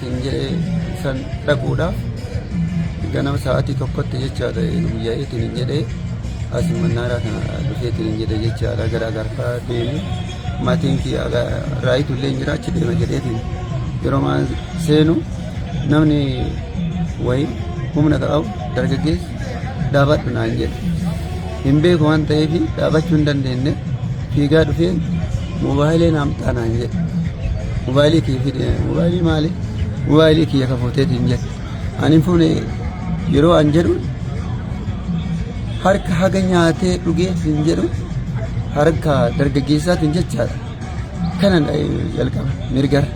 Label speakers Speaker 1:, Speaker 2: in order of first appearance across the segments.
Speaker 1: jedhaniitiin jedhee san dhaquudhaaf ganama sa'aatii tokkotti jechaadha guyyaa'eetiin hin jedhee as mannaaraa kana dhufeetiin hin jedhe jechaadha gara agarfaa deeme maatiin kiyya raayitu illee hin jira achi deema jedheetiin yeroo maan seenu namni wayii humna qabu dargaggeessi dhaabadhu naan jedhe hin beeku waan ta'eef dhaabachuu hin dandeenye fiigaa dhufeen moobaayilii naam xaa naan jedhe moobaayilii kiyya fide moobaayilii maali moobaayilii kiyya ka fuuteetiin jedhe ani hin fuune yeroo an jedhu harka haga nyaatee dhugee hin jedhu harka dargaggeessaatiin jechaadha kanan jalqaba mirgara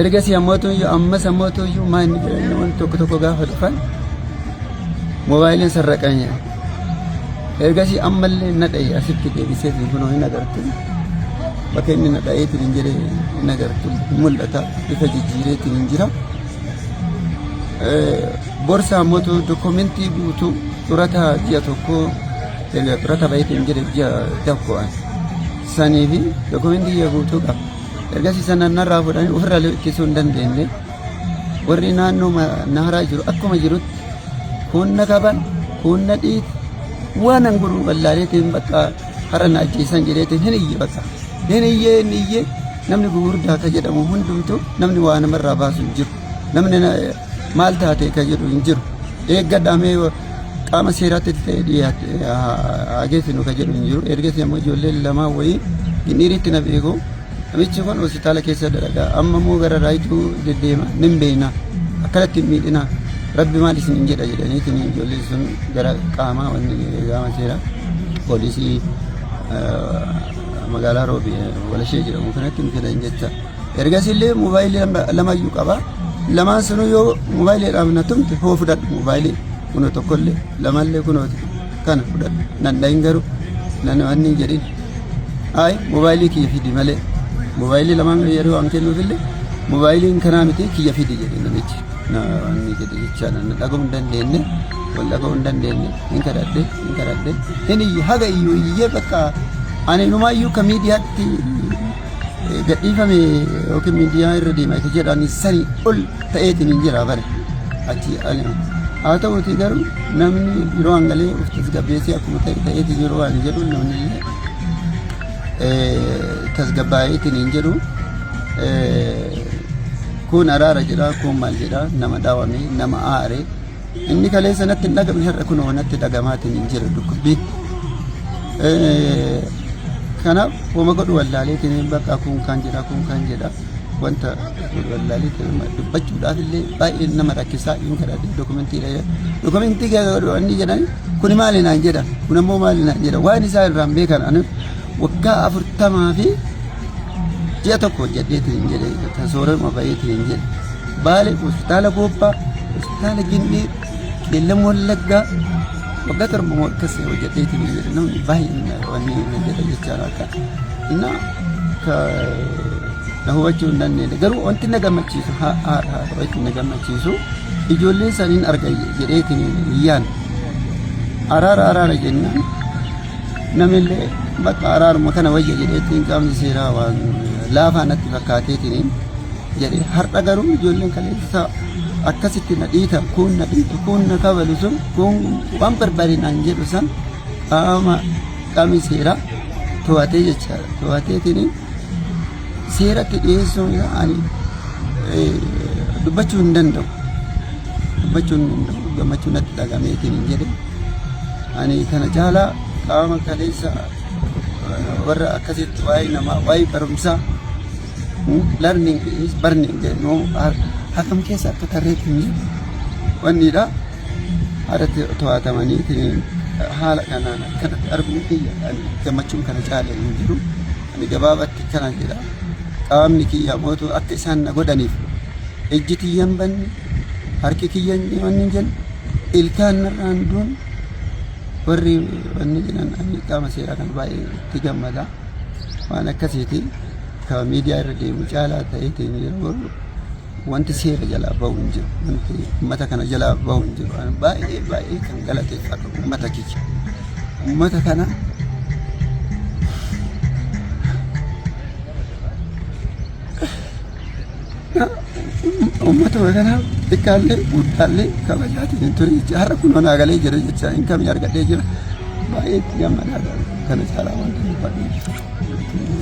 Speaker 1: Ergasii ammootuyyuu ammas ammootuyyuu maa inni jedhan namoonni tokko tokko gaafa dhufan moobaayiliin sarraqan jedhan. Ergasii ammallee na dhaye asitti deebisee fi kunoo hin agartu. Bakka inni na dhayeetiin hin jedhe hin agartu mul'ata bifa jijjiireetiin hin jira. Borsaa ammootu dokumentii guutuu xurataa ji'a tokkoo erga xurata baheetiin jedhe ji'a tokko sanii fi dokumentii guutuu qaba. Ergasii sana narraa fuudhanii ofirraa ittisuu hin dandeenye. Warri naannoo naaraa jiru akkuma jirutti kuun na kaban, kuun na dhiite, waan an godhu wallaaleetiin bakka har'a na ajjeesan jedheetiin hin iyye bakka. Hin iyyee hin iyyee namni gugurdaa ka jedhamu hundumtuu namni waa namarraa baasu hin jiru. Namni maal taate ka jedhu hin jiru. Eeggadhaa mee qaama seeraatti ta'e dhiyaate haa geessinu ka jedhu hin jiru. Ergasii ammoo ijoolleen lamaa wayii gindhiiritti na beeku. Namichi kun hospitaala keessa dalagaa amma immoo gara raayituu deddeema nin beekna akkanatti hin miidhina rabbi maal isin hin jedha jedhaniitiin ijoolleen sun gara qaamaa wanni qaama seeraa poolisii magaalaa roobi walashee jedhamu kanatti nu fidan jecha. Ergasii illee moobaayilii lamayyuu qaba. Lamaan sunuu yoo moobaayiliidhaaf na tumte hoo fudhadhu moobaayilii kunoo tokkollee lamallee kunoo kana fudhadhu nan dhahin garuu nan wanni hin jedhin. Ayi moobaayilii kiyya fidi malee moobaayilii lamaan yeroo an kennuufillee moobaayiliin kanaa miti kiyya fidi jedhe namichi. Na wanni jedhe jechaadha na dhaga'uu hin dandeenye wal dhaga'uu hin dandeenye hin kadhadhe hin kadhadhe hin iyye haga iyyuu iyyee bakka ani inumaayyuu ka miidiyaatti gadhiifame yookiin miidiyaa irra deema isa jedhan sanii ol ta'eetiin hin jira bare achi haa ta'uuti garuu namni yeroo hangalee of tasgabbeessee akkuma ta'e ta'eetiin yeroo waan jedhu namni illee tasgabbaa'eetiin hin jedhu kun araara jedha kun maal jedha nama dhaawame nama aare inni kaleessa natti hin dhagamne har'a kunoo natti dhagamaatiin hin jira dhukkubbiin. Kanaaf homa godhu wallaaleetiin bakka kun kan jedha kun kan jedha wanta godhu wallaaleetiin dubbachuudhaaf illee baay'ee nama rakkisaa hin kadhate dokumentii dokumentii godhu inni jedhan kuni maali naan jedha kun ammoo maali naan jedha waan isaa irraan beekan ani waggaa 40 fi ji'a tokko hojjedheetiin hin jedhe kan soorama baheetiin hin jedhe baale hospitaala goobbaa hospitaala gindhii qeellam wallaggaa waggaa 7 moo akkas hojjedheetiin hin jedhe namni baay'een wanni hin jedhe jechaa akka inna ka na hubachuu hin dandeenye garuu wanti na gammachiisu haadha wanti na gammachiisu ijoolleen saniin arga jedheetiin hin yaadne araara araara jennaan namillee bakka araaruma kana wayya jedheetiin qaamni seeraa waan laafaa natti fakkaateetiin jedhe har'a garuu ijoolleen kaleessa akkasitti na dhiita kun na dhiitu kun na kabalu sun kun waan barbaade naan jedhu san qaama qaamni seeraa to'atee jechaadha to'ateetiin seeratti dhiyeessuun ani dubbachuu hin danda'u dubbachuu hin danda'u gammachuu natti dhagameetiin hin jedhe Ani kana caalaa qaama kaleessa warra akkasitti waa'ee namaa waa'ee barumsaa learning is burning jennu akkam keessa akka tarreetti hin jiru wannidha haadhatti to'atamanii haala kanaan akkanatti arguun kiyya ani gammachuun kana caala hin jiru ani gabaabatti kana jedha qaamni kiyya mootu akka isaan na godhaniif ijji tiyya hin banne harki kiyya wanni hin jenne ilkaan narraan duun warri wanni jedhan ani qaama seeraa kan baay'ee itti gammada waan akkasiiti ka miidiyaa irra deemu caalaa ta'eetiin yeroo wanti seera jalaa bahu hin jiru wanti uummata kana jalaa bahu hin jiru ani baay'ee baay'ee kan galateeffadhu uummata kiyya uummata kana Uummatuma kanaaf xiqqaallee guddaallee kabajaatiin hin ture jecha har'a kun naa galee jira jecha hin kamii argadhee jira. Baay'ee itti gammadaadha. Kana caalaa wanta dubbadhu.